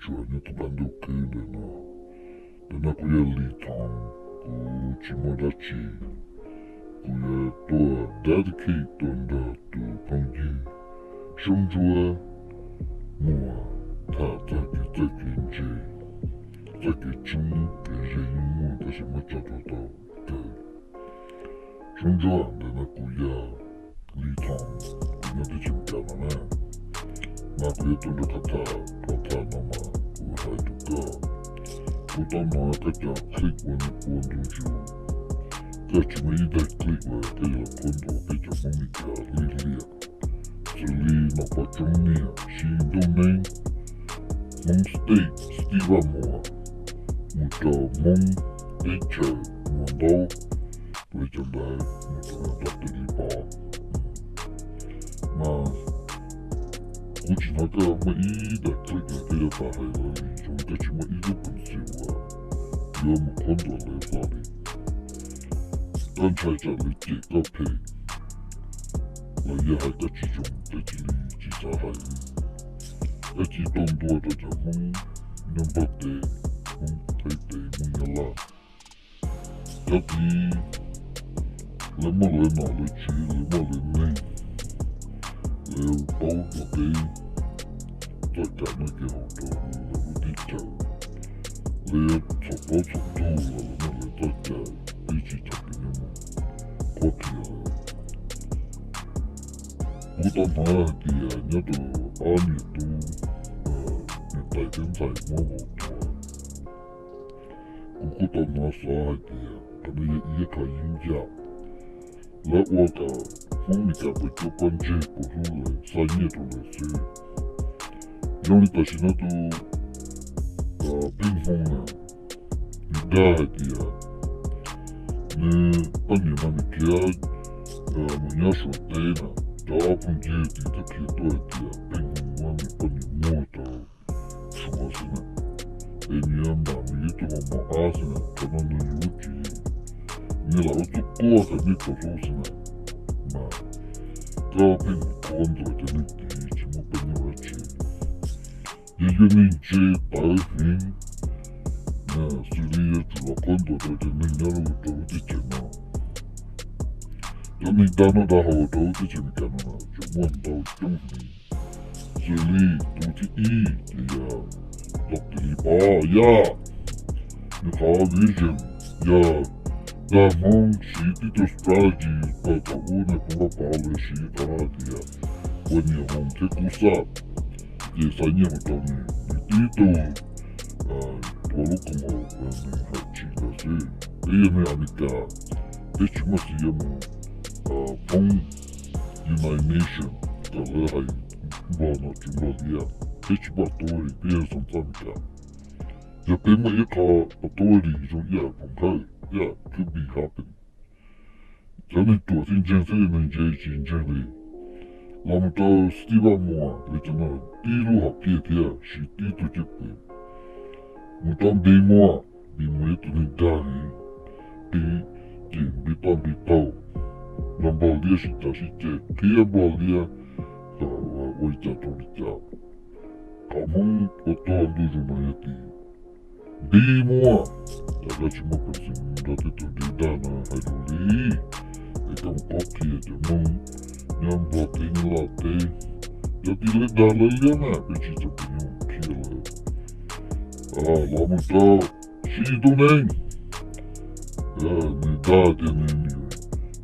tsuas nyob tau ntuj khwb ntawm no. Ntawm no kuv yog Lee Thom, kuv tsis muaj dab tsi, kuv yuav tuaj dedicate tuaj nrog tus phooj ywg Soob Ntsuab Muas tham txog kev txawj kev ntse, txoj kev tshoob kev ze yeej muaj tab sis muab tso rau tau kawg. Soob Ntsuab, ntawm no kuv yog Lee Thom, kuv nyob teb chaws Amelikas no na. Mas kuv yuav tuaj nrog koj tham, koj tham no mas kuv hais rau koj, kuv tau hnov koj cov clip ua ntu zus, koj tsis muaj ib daim clip uas koj yuav los qhuab ntuas peb cov Hmoob Meskas li liam. Xws li Nom Pov Tsoob Niam, Siv Ntuj Neeb, Hmoob State, Steve Vaj Muas, mus rau Hmoob teb chaws Muas Ntaub, ua li cas ntawd mus rau Doctor Lee Pov. Mas kuv tsis hnov koj muaj ib daim clip uas koj yuav tau hais los li zoo li koj tsis muaj ib lub peev xwm uas yuav mus qhuab ntuas lawv hlo li. Koj ntshai tsam lawv cem koj phem los yog hais koj tsis zoo, koj cia li tsis xav hais li. Koj cia li tuaj ntuas rau cov Hmoob nyob Nplog teb, Hmoob Thaib teb, Hmoob Nyab Laj. Cov tid lawv muaj lawv nom lawv tswv, lawv muaj lawv neeg, lawv paub tuaj teb txoj kev noj kev haus rau lawv lub teb chaws, lawv yuav txhom plaub txhom ntug los lawv muaj lawv txoj cai, peb tsis txhob pem nyob mus qhuab qhia lawv. Kuv tau hnov hais tias nyob rau ob niam tub, niam tais thiab ntxhais muab vauv tua. Kuv kuj tau hnov xov hais tias qhov no yog ib qho yeeb yam, lawv ua kom Hmoob Meskas puas cuab pob ntseg puas hlub lawv, xa nyiaj rau lawv xwb. Zoo li tam sim no tus Pheej Hmoo na, nws dag hais tias nws poj niam no nws khiav mus nyob Suav teb na, cov ob phooj ywg tim txoj kev tuaj hais tias Pheej Hmoo muab nws poj niam muag rau Suav xwb na, es nws yuav mam mus yuav tus mos mos ab xwb na. Qhov no nws lub tsev, nws lam ua txuj quaj kom nej tau hlub xwb na. Mas koj pheej mus qhuab ntuas cov neeg tid tsis muaj poj niam dab tsi, yog yus neeg ntse tawv heev, xws li yuav tsum los qhuab ntuas rau cov neeg nyob rau lub teb chaws no. Cov neeg dag noj dag haus rau lub teb chaws Amelikas no mas tseem muaj ntau coob heev. Xws li tus thib ib ces yog Doctor Lee Pov Yaj, nws qhov vision yog dag Hmoob siv tib tug strategy pawg thaum ub Nais Phoo Vaj Pov lawv siv qhov no tias ua niam hoom thiab kub xaj, ces xa nyiaj mus rau nws, nws tib tug tua lub koom haum uas nws hais tshis ntawd xwb. Peb yog neeg Amelikas, peb tsis muaj txiv yuav mus poob United Nations kom lawv hais Nplog nom tswv Nplog liab, peb tsis muaj authority, peb yog xeem txaj Amelikas. Yog peb muaj ib qho authority zoo ib yam Koom Hawj, ib yam could be happen. Cov neeg ruam thiaj ntseeg xwb, neeg ntse tsis ntseeg li. Los mus rau Steve Vaj Muas, lawv cov no tib lub hom phiaj thiab siv tib tug cwj pwm. Mus rau Npis Muas, Npis Muas yog tus neeg dag heev, pib cem Npis toj Npis taug, nrog Nplog liab sib cav sib ceg, qhia Nplog liab kom ua li cas rau li cas. Qhov Hmoob ua tuag ntuj zus no yog tim Npis Muas, cas koj tsis muaj peev xwm nrog tej tus dev dag no hais lus li, es koj mus qhuab qhia cov Hmoob nyob Nplog teb nyob Laj teb, cov tib lawv dag lawv liab na, peb tsis txhob pem nyob qhia lawv. Los mus rau Siv Ntuj Neeb, nws dag tias nws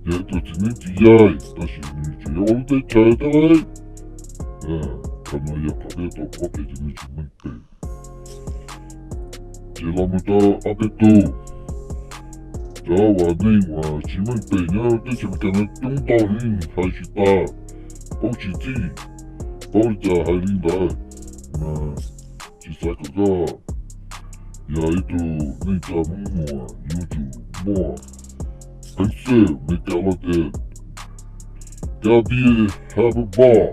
yog ib tug txiv neeb txiv yaig, tab sis nws tseem yuav ua lub teb chaws thiab lauj. Qhov no yog qhov peb tau qhuab qhia cov neeg tsis meej pem. Ces los mus rau ob peb tug, cov uas neeg uas tsis meej pem nyob teb chaws Amelikas no coob ntau heev, hais tsis tas, paub tsis txij, paub li cas hais li ntawd, mas tsis xav kom koj yog ib tug neej tsa Hmoob Muas yuav tsum muaj peev xwm Meskas los tias, gotta be have a ball,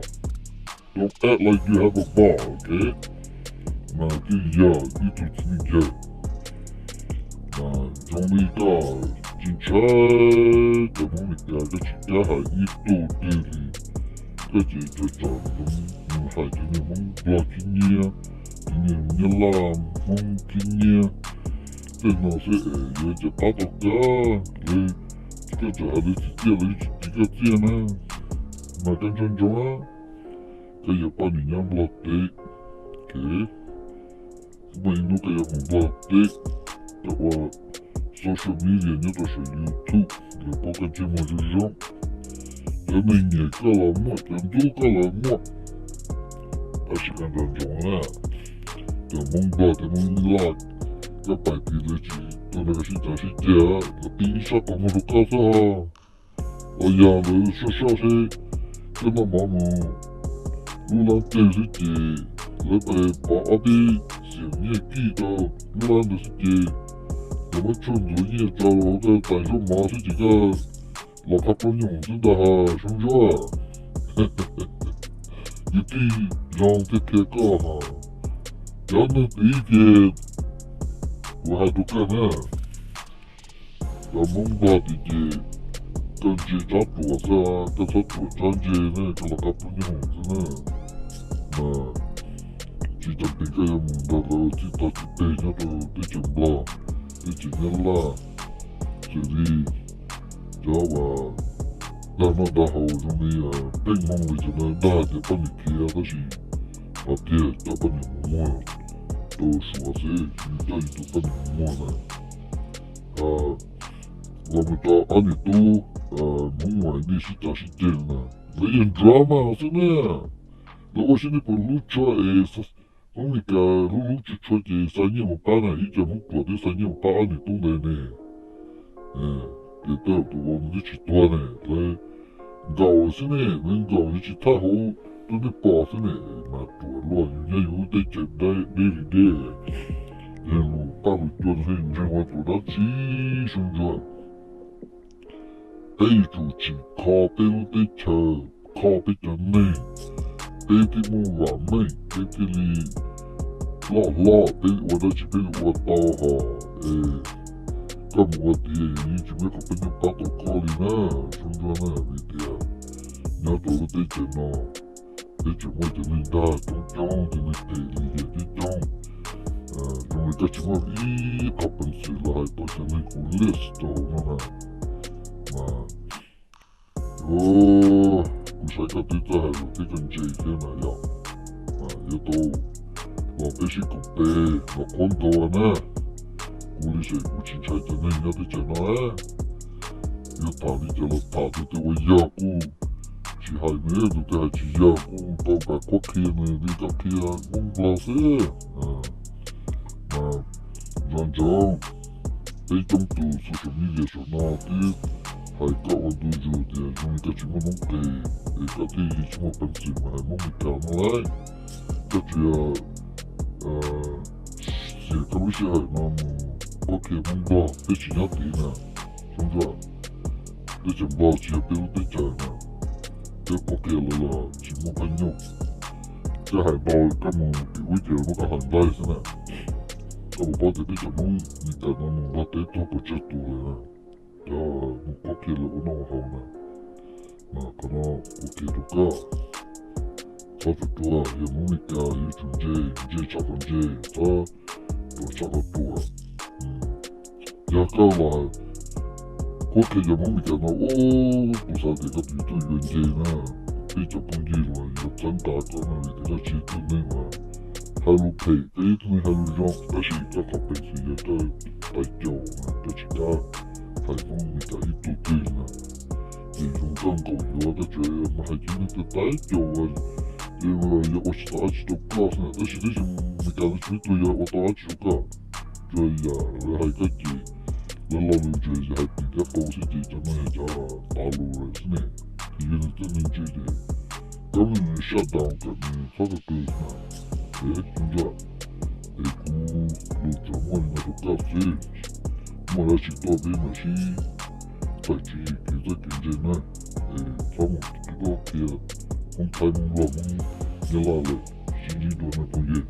don't act like you have a ball, ok? Mas thiaj yog ib tug txiv neej yawg. Mas zoo li koj tsis ntshai cov Hmoob Meskas, koj tsis kam hais ib tug twg li, koj tseem tso tsom mus hais cov niag Hmoob Nplog khib nyiab, khib nyiab, Hmoob khib nyiab tej no xwb es yuav cas pab tau koj. Lawv, koj txawm hais lawv txiv txiaj lawv tsis txiv koj txiaj na, mas koj nco ntsoov, koj yuav poj niam nyob Nplog teb, kuj muaj ib hnub koj yuav mus Nplog teb, koj ua social media nyob rau saum YouTube, lawv paub koj ntsej muag zoo zoo. Cov neeg nyiam koj los muaj, cov ntxub koj los muaj, tab sis koj nco ntsoov na, cov Hmoob Nplog, cov Hmoob Nyab Laj, koj pais tid lawv tsis tuaj nrog koj sib cav sib ceg, lawv pib ib sab qhov muag rau koj xwb. Los yog lawv soj soj seb koj noj mov mus lub lab twg xwb ces lawv pais pov ob peb xiam nyiaj kij rau lub lab ntawd xwb ces lawv muab tshuaj ntxuav nyiaj tso rau koj tais zaub mov xwb ces koj los qab plaub nyuj hoom xwb ntag hos Soob Ntsuab. Kwv tij zoo thiaj qhia koj hos, cov neeg tid ces kuv hais rau koj na, cov Hmoob Nplog tid ces koj ntsia tsob ruam xwb, koj txhob ruam tsob ntse na, koj los qab plaub nyuj hoom xwb na. Mas tsis tas pes koj yuav mus nrog lawv txij tog txij peg nyob rau teb chaws Nplog, teb chaws Nyab Laj, xws li cov uas dag noj dag haus zoo li Pheej Hmoo li cov no dag tias poj niam khiav tab sis qhov tiag cov poj niam mus muag rau Suav xwb, coj yus tus poj niam mus muag na. Los mus rau ob niam tub Hmoob Vais Dij sib cav sib ceg na, lawv yog drama xwb na. Lawv ua siab nej puas hlub tshua es Hmoob Mes Kas hlub hlub tshua tshua ces xa nyiaj mus pab na, ib co Hmoob ruam twb xa nyiaj mus pab ob niam tub ntawd ne. Ces tej tus vauv nws twb tsis tuag ne, lawv nkaum xwb ne, lawv nkaum yuav tsis thaj hauv rau nej pom xwb ne, mas ruam luaj, yus nyob yus lub teb chaws deb li deb, yog lus paj lus cua ntseeg ua tus dab tsi Soob Ntsuab. Peb yuav tsum tsim kho peb lub teb chaws, kho peb cov neeg, peb thiaj muaj vam meej, peb thiaj li loj hlob, peb ua dab tsi peb li ua tau hos es koj mus ua tiav yeej tsis muaj qhov peb nyuj pab tau koj li na, Soob Ntsuab na, vim tias nyob rau lub teb chaws no peb tseem muaj cov neeg dag coob coob, cov neeg phem lim hiam coob coob. Zoo li koj tsis muaj ib qho peev xwm los hais tau cov neeg kuv list rau no na, mas kuv saib koj twb txawj hais lus thiab koj ntse thiab na yom. Yuav tau los peb sib koom tes los qhuab ntuas na. Kuv li ces kuv tsis ntshai cov neeg nyob teb chaws no. Yuav tham li cas los tham, tus twg ua yog kuj tsis hais nws, tus twg hais tsis yog kuj tau pab qhuab qhia nws li koj qhia Hmoob Nplog xwb. Mas nco ntsoov, peb coob tus social media saum no twb hais koj ua ntu zus tias zoo li koj tsis muaj noob qes es koj thiaj li tsis muaj peev xwm mas hais Hmoob Mes Kas no lauj. Koj tsuas yog xiam koj lub sij hawm no mus qhuab qhia Hmoob Nplog, peb tsis nyob tid na, Soob Ntsuab. Teb chaws Nplog tsis yog peb lub teb chaws na, peb qhuab qhia lawv los tsis muaj paj nyuj. Koj hais ntau koj mus tim ub ces muab koj hais nplaig xwb na. Koj puas paub tias peb cov Hmoob Mes Kas no mus Nplog teb tuag pes tsawg tus lawm na, cov mus qhuab qhia lawv ua noj ua haus na. Mas qhov no kuv qhia rau koj, txhob ruam ruam, yog Hmoob Mes Kas yuav tsum ntse, ntse tshaj qhov ntse, txhob ruam tshaj qhov ruam. Yog koj los qhuab qhia cov Hmoob Mes Kas no, kuv xav tias koj tus YouTube yuav nce na, peb cov phooj ywg los yuav txhawb nqa koj na, vim tias koj tsis yog tus neeg uas hais lus phem, koj yog tus neeg hais lus zoo, tab sis koj qhov peev xwm yog koj tais caus, koj tsis kam hais Hmoob Mes Kas ib tug twg na. Ces zoo koj nkaum yuav, koj tsuas hais cov neeg tais caus uas yog ua tsis tau dab tsi rau koj xwb na, tab sis teb chaws Mes Kas no tsis muaj ib tug yuav ua tau dab tsi rau koj. Tsuas yam lawv hais koj ces lawv lo lus tsuas yog hais tim thiab qau xwb ces cov no yog cov tas lus lawm xwb ne. Ces yog nws txawj neeg ntse ces koj muab nws shut down kom nws txhob tau kawg na. Es Soob Ntsuab, es kuv lus tsuas muaj li no rau koj xwb. Muaj dab tsi tuaj peb mam sib tawm tswv yim kev txawj kev ntse na. Es txhob mus tub qhia Hmoob Thaib Hmoob Nplog Hmoob Nyab Laj lawm, sib ntsib dua na phooj ywg.